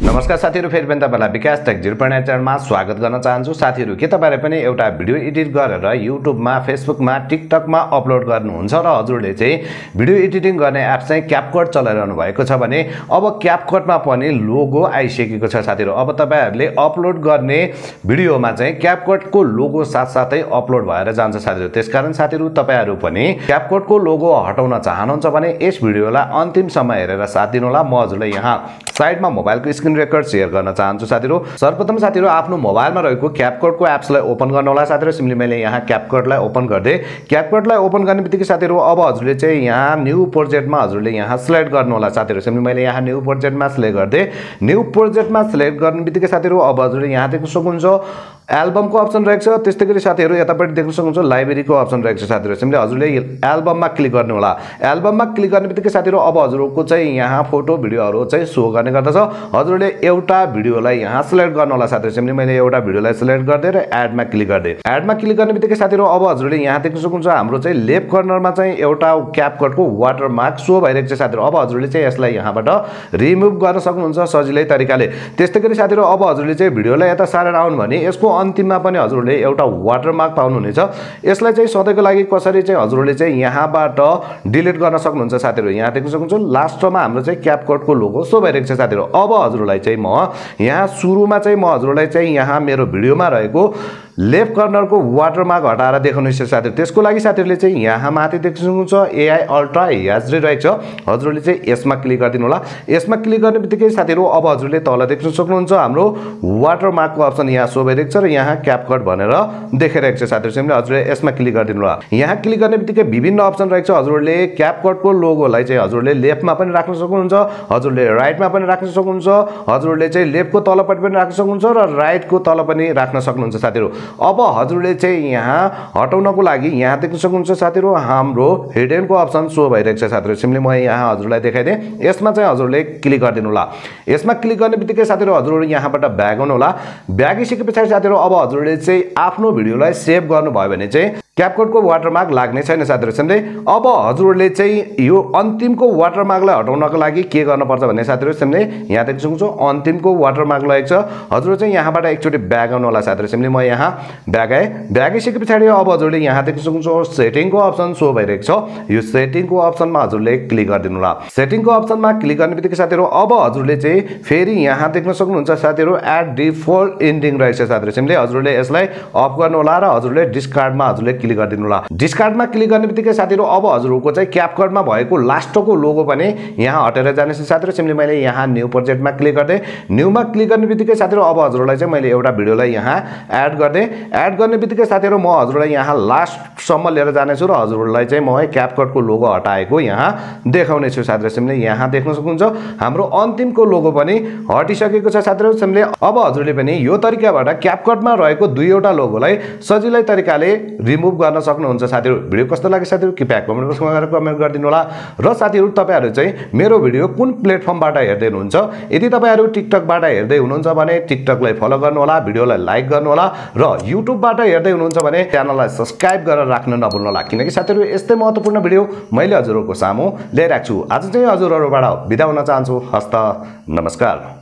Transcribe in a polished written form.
नमस्कार साथीहरु, फेरि पनि तपाईलाई विकास टेक 0.8 च्यानलमा स्वागत गर्न चाहन्छु। साथीहरु, के तपाईहरुले पनि एउटा भिडियो एडिट गरेर युट्युबमा, फेसबुकमा, टिकटकमा अपलोड गर्नुहुन्छ र हजुरले चाहिँ भिडियो एडिटिङ गर्ने एप चाहिँ क्यापकट चलाइरहनु भएको छ भने अब क्यापकटमा पनि लोगो आइसकेको छ साथीहरु। अब तपाईहरुले अपलोड गर्ने भिडियोमा चाहिँ क्यापकटको लोगो साथसाथै अपलोड भएर जान्छ साथीहरु। त्यसकारण साथीहरु, तपाईहरु पनि क्यापकटको लोगो हटाउन चाहनुहुन्छ भने यस भिडियोलाई अन्तिमसम्म हेरेर साथ दिनु होला। म हजुरलाई यहाँ साइडमा मोबाइलको स्क्रिन रेकर्ड शेयर गर्न चाहन्छु साथीहरु। सर्वप्रथम साथीहरु, आफ्नो मोबाइलमा रहेको क्यापकटको एप्सलाई ओपन गर्न होला साथीहरु। सिम्पली मैले यहाँ क्यापकटलाई ओपन गर्दै क्यापकटलाई ओपन गर्ने बित्तिकै साथीहरु अब हजुरले चाहिँ यहाँ न्यू प्रोजेक्टमा हजुरले यहाँ सिलेक्ट गर्नु होला साथीहरु। सिम्पली मैले यहाँ न्यू प्रोजेक्टमा सिलेक्ट गर्दै न्यू प्रोजेक्टमा सिलेक्ट गर्ने बित्तिकै साथीहरु अब हजुरले यहाँ देख्न सक्नुहुन्छ एल्बमको अप्सन रहेको छ। त्यस्तै गरी साथीहरु यतापट्टि देख्न सक्नुहुन्छ लाइब्रेरीको अप्सन रहेको छ साथीहरु। सिम्पली हजुरले एल्बममा क्लिक गर्नु होला। एल्बममा क्लिक गर्ने बित्तिकै साथीहरु अब हजुरको चाहिँ यहाँ फोटो भिडियोहरु चाहिँ शो गर्ने गर्दछ। हजुरले एउटा भिडियोलाई यहाँ सिलेक्ट गर्नु होला साथीहरु। सिम्पली मैले एउटा भिडियोलाई सिलेक्ट गर्दै र एडमा क्लिक गर्दै एडमा क्लिक गर्ने बित्तिकै साथीहरु अब हजुरले यहाँ देख्न सक्नुहुन्छ हाम्रो चाहिँ लेफ्ट कर्नरमा चाहिँ एउटा क्यापकटको वाटरमार्क शो भइरहेको छ साथीहरु। अब हजुरले चाहिँ यसलाई यहाँबाट रिमुभ गर्न सक्नुहुन्छ सजिलै तरिकाले। त्यस्तै गरी साथीहरु अब हजुरले चाहिँ भिडियोलाई यता सारेर आउनु भने यसको अन्तिममा पनि हजुरले एउटा वाटरमार्क पाउनुहुनेछ। यसलाई चाहिँ सधैँको लागि कसरी चाहिँ हजुरले चाहिँ यहाँबाट डिलिट गर्न सक्नुहुन्छ साथीहरु। यहाँ देख्न सक्नुहुन्छ लास्टमा हाम्रो चाहिँ क्यापकटको लोगो शो भइरहेको छ साथीहरु। अब हजुरलाई चाहिँ म यहाँ सुरुमा चाहिँ म हजुरलाई चाहिँ यहाँ मेरो भिडियोमा रहेको लेफ्ट कर्नरको वाटरमार्क हटाएर देखाउनु छ साथीहरु। त्यसको लागि साथीहरुले चाहिँ यहाँ माथि देख्न सक्नुहुन्छ एआई अल्ट्रा एचडी रहेको छ। हजुरले चाहिँ यसमा क्लिक गरिदिनु होला। यसमा क्लिक गर्ने बित्तिकै साथीहरु अब हजुरले तल देख्न सक्नुहुन्छ हाम्रो वाटरमार्कको अप्सन यहाँ शो भइरहेको छ र यहाँ क्यापकट भनेर देखाइरहेको छ साथीहरु। सिम्पली हजुरले यसमा क्लिक गरिदिनु होला। यहाँ क्लिक गर्ने बित्तिकै विभिन्न अप्सन रहेको छ। हजुरले क्यापकटको लोगोलाई चाहिँ हजुरले लेफ्टमा पनि राख्न सक्नुहुन्छ, हजुरले राइटमा पनि राख्न सक्नुहुन्छ, हजुरले चाहिँ लेफ्टको तलपट्टि पनि राख्न सक्नुहुन्छ र राइटको तल पनि राख्न सक्नुहुन्छ साथीहरु। अब हजुरले चाहिँ यहाँ हटाउनको लागि यहाँ देख्न सक्नुहुन्छ साथीहरु हाम्रो हिडनको अप्सन शो भइरहेको छ साथीहरु। सिम्पली म यहाँ हजुरलाई देखाइदिए यसमा चाहिँ हजुरले क्लिक गरिदिनु होला। यसमा क्लिक गर्ने बित्तिकै साथीहरु हजुरले यहाँबाट ब्याक आउनु होला। ब्याक आइसके पछाडि साथीहरु अब हजुरले चाहिँ आफ्नो भिडियोलाई सेभ गर्नुभयो भने चाहिँ क्यापकटको वाटरमार्क लाग्ने छैन साथीहरु। सिम्पली अब हजुरले चाहिँ यो अन्तिमको वाटरमार्कलाई हटाउनको लागि के गर्नुपर्छ भने साथीहरु सिम्पली यहाँ देख्न सक्नुहुन्छ अन्तिमको वाटरमार्क लागेको छ। हजुरले चाहिँ यहाँबाट एकचोटी ब्याक आउनु होला साथीहरु। सिम्पली म यहाँ ब्याक आए। ब्याक आइसके पछाडि अब हजुरले यहाँ देख्न सक्नुहुन्छ सेटिङको अप्सन शो भइरहेको छ। यो सेटिङको अप्सनमा हजुरले क्लिक गरिदिनु होला। सेटिङको अप्सनमा क्लिक गर्ने बित्तिकै साथीहरु अब हजुरले चाहिँ फेरि यहाँ देख्न सक्नुहुन्छ साथीहरु एड डिफल्ट एन्डिङ रहेछ साथीहरु। सिम्पली हजुरले यसलाई अफ गर्नु होला र हजुरले डिस्कार्डमा हजुरले क्लिक गरिदिनु होला। डिस्कार्डमा क्लिक गर्ने बित्तिकै साथीहरु अब हजुरको चाहिँ क्यापकटमा भएको लास्टको लोगो पनि यहाँ हटेर जानेछ साथीहरु। सिम्पली मैले यहाँ न्यू प्रोजेक्टमा क्लिक गर्दै न्यूमा क्लिक गर्ने बित्तिकै साथीहरु अब हजुरलाई चाहिँ मैले एउटा भिडियोलाई यहाँ एड गर्दै एड गर्ने बित्तिकै साथीहरु म हजुरलाई यहाँ लास्टसम्म लिएर जानेछु र हजुरलाई चाहिँ म क्यापकटको लोगो हटाएको यहाँ देखाउने छु साथीहरु। सिम्पली यहाँ देख्न सक्नुहुन्छ हाम्रो अन्तिमको लोगो पनि हटिसकेको छ साथीहरु। सिम्पली अब हजुरले पनि यो तरिकाबाट क्यापकटमा रहेको दुईवटा लोगोलाई सजिलै तरिकाले रिमुभ गर्न सक्नुहुन्छ साथीहरु। भिडियो कस्तो लाग्यो साथीहरु कृपया कमेन्ट बक्समा गएर कमेन्ट गरिदिनु होला। र साथीहरु तपाईहरु चाहिँ मेरो भिडियो कुन प्लेटफर्मबाट हेर्दै हुनुहुन्छ? यदि तपाईहरु टिकटकबाट हेर्दै हुनुहुन्छ भने टिकटकलाई फलो गर्नु होला, भिडियोलाई लाइक गर्नु होला र युट्युबबाट हेर्दै हुनुहुन्छ भने च्यानललाई सब्स्क्राइब गरेर राख्न नभुल्नु होला। किनकि साथीहरु यस्तै महत्त्वपूर्ण भिडियो मैले हजुरहरुको सामु ल्याइराख्छु। आज चाहिँ हजुरहरुबाट बिदा हुन चाहन्छु। हस्त नमस्कार।